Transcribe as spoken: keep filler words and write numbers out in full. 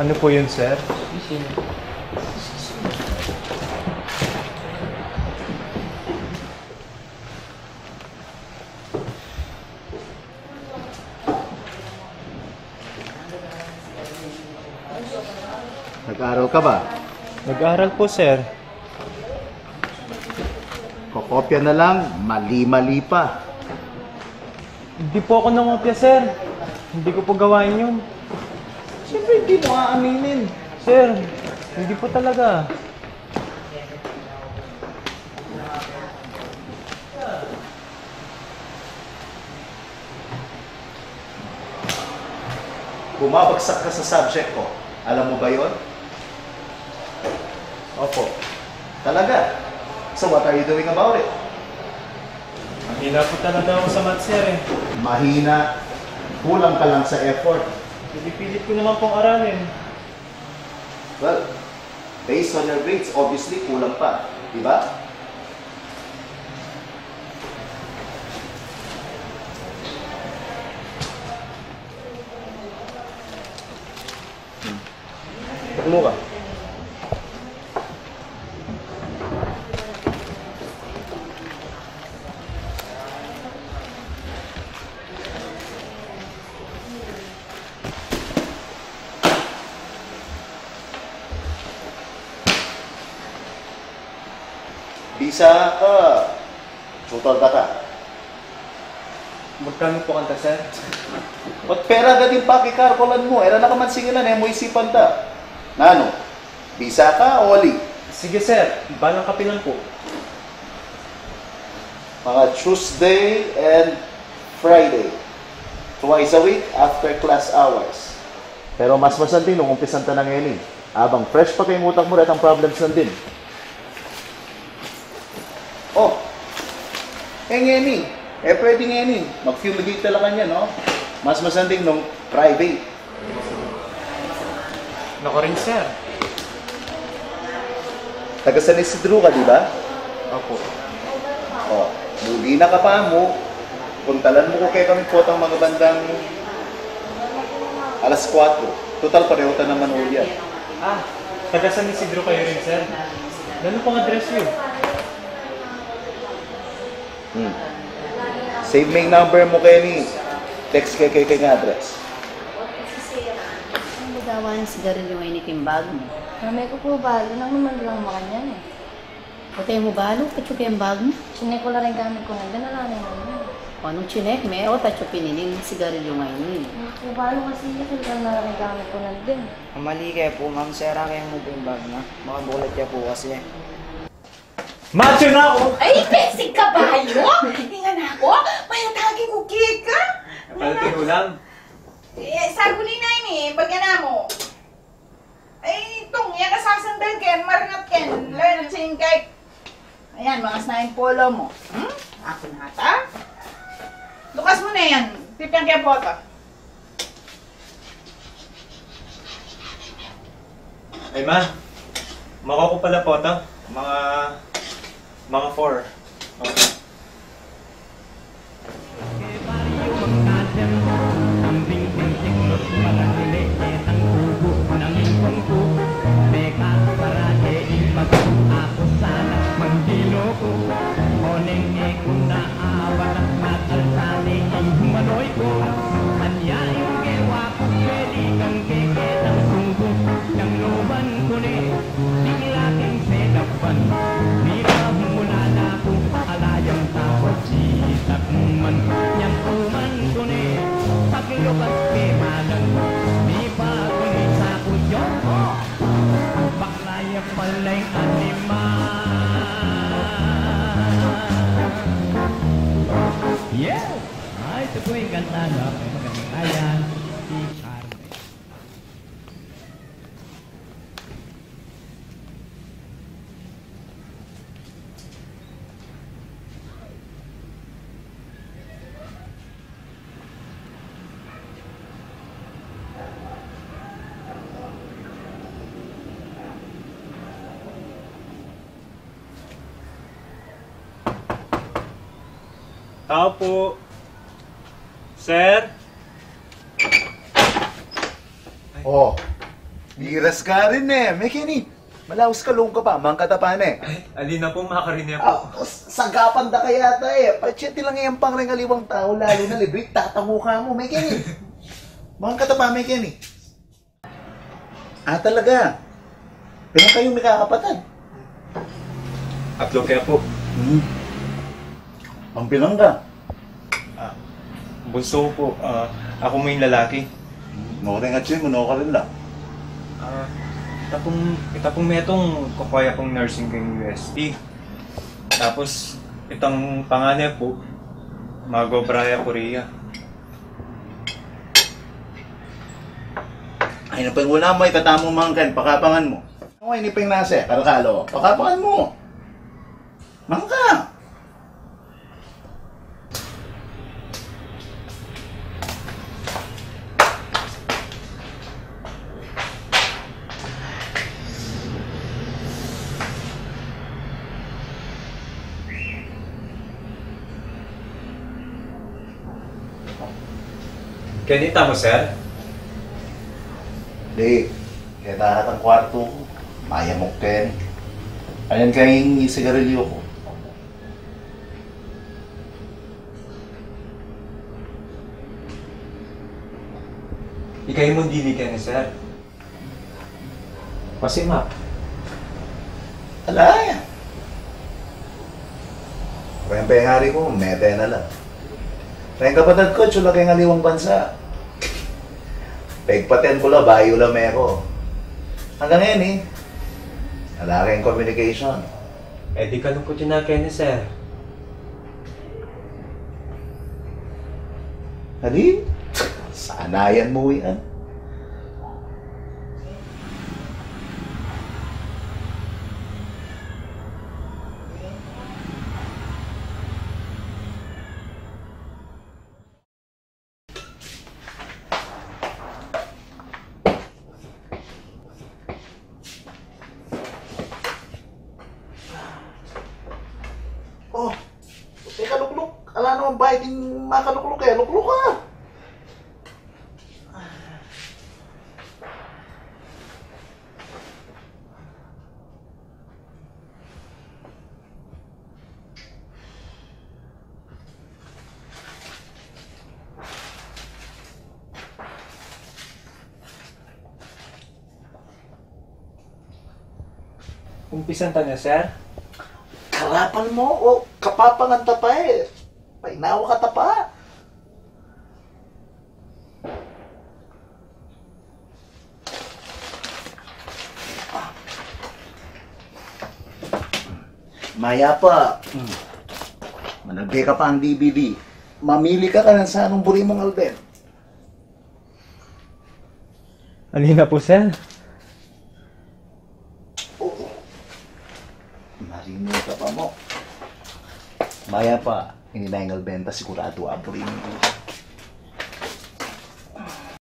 Ano po yun, sir? Nag-aral ka ba? Nag-aral po, sir. Kokopya na lang, mali-mali pa. Hindi po ako nangopya, sir. Hindi ko po gawain yun. Siyempre, hindi mo aaminin. Sir, hindi po talaga. Bumabagsak ka sa subject ko. Alam mo ba yon? Opo. Talaga? So what are you doing about it? Mahina po talaga ako sa math, sir, eh. Mahina? Kulang ka lang sa effort. Pinipilit ko naman pong aralin. Well, based on your grades, obviously, kulang pa. Di ba? Kumuha ka. Bisa ka, tutor da ka. Magkano po kanta, sir? Ba't pera agad ing pakikarkulan mu? E ra na ka man singilan, e mu isipan ta. Nanu? Bisa ka, oli? Sige, sir. Balang kapilan po? Mga Tuesday and Friday. Twice a week after class hours. Pero mas masanting nung umpisan ta na ngeni. Abang fresh pa keng utak mu retang problems nandin. Oh, e ngeni. E pwede ngeni. Mag-fumigate na la kanyan, no? Mas masanting nung private. Nako rin, sir. Taga San Isidro ka, di ba? Opo. O, muli na ka pa mu. Puntalan mu ku kekami potang mga bandang alas kuwatro. Total, pareho ta naman uli. Ah, taga San Isidro kayo rin, sir? Nanu pong address yu? Hmm. Save me ing number mu keni. Text ke keni ing address. Ano ba gawa ning sigarilyo ngeni king bag mu? Mame ku pu balu, nanu man lang makanyan e. Ote mu balu, atyu keng bag mu? Chinek ku la ring gamit ku nandin, ala ne naman. O, nung chinek me, o, atyu pin ining sigarilyo ngeni. Mame ku balu kasi, chinek ku la ring gamit ku nandin. Mali ke pu, ma'am, sera ke mu pu ing bag na. Makabulat ya pu kasi. Macho na aku! Ay, besig kabayu! Inga na ku, mayatagi ku keka! Paluto ing ulam. E, saguli na ini, bagyan na mu. Ay, itung, yang kasasandal ken, maringat ken, leche cake. Ayan, mangas na ing polo mu. Hmm? Aku na ata. Lukas mu na yan. Pipian ke poto. Ay, ma. Makuha ku pala poto. Mga, mga four. Okay. Maling animal. Yes! Ay, ito po yung kanta, no? May magandang ayan. Si Carmen. Tao po. Sir? O, miras ka rin e. Mekeni, malaus ka, lung ka pa, mangkata pa ne. Ay, ali na po, makarin e po. A, sagapan da ka yata e. Patsya ti lang yang pangreng aliwang tau, lalu na libri, tatangu ka mu. Mekeni, mangkata pa, mekeni. A, talaga? Pilan kayu mikakapatad? Atlu ke po. Hmm. Pampilan ka? A, bunsu po. A, aku mu ing lalaki. Hmm. Nukarin, atyu mu, nukarin la? A, ita pung, ita pung metung, kukua ya pung nursing king U S P. Tapos, itang pangane po, mag-obra ya Korea. Ay, ini pa ing ulam mu, ikatamu mangken, pakapangan mu. Ay, ini pa ing nasi, kalkal o. Pakapangan mu. Mangka. Keni tamu, sir? Di, keta katang kwartu, mayamuk ken. Ayan keng sigarilyu ku. Ika e mu dili keni, sir? Pasimak. Ala ya. Reng pengari ku, mete na la. Reng kapatad ku, atsu la keng aliwang bansa. Pegpaten ku la, bayu la meku. Anggang ngeni, ala keng communication. E di kalungkut yu na keni, sir. Adi? Sanayan mu yan. O, teka, lukluk. Ala naman ba iting makalukluk e? Lukluk ka. Umpisan ta na, sir? Karapan mu o kapapangan ta pa e? Painawa ka ta pa. Mayap a. Managbe ka pa ing D V D. Mamili ka kanung sanung buri mung alben. Alin na po, sir? O. Marine ka pa mu. Mayap a. Ini na ing alben ta, siguradu a buri mu.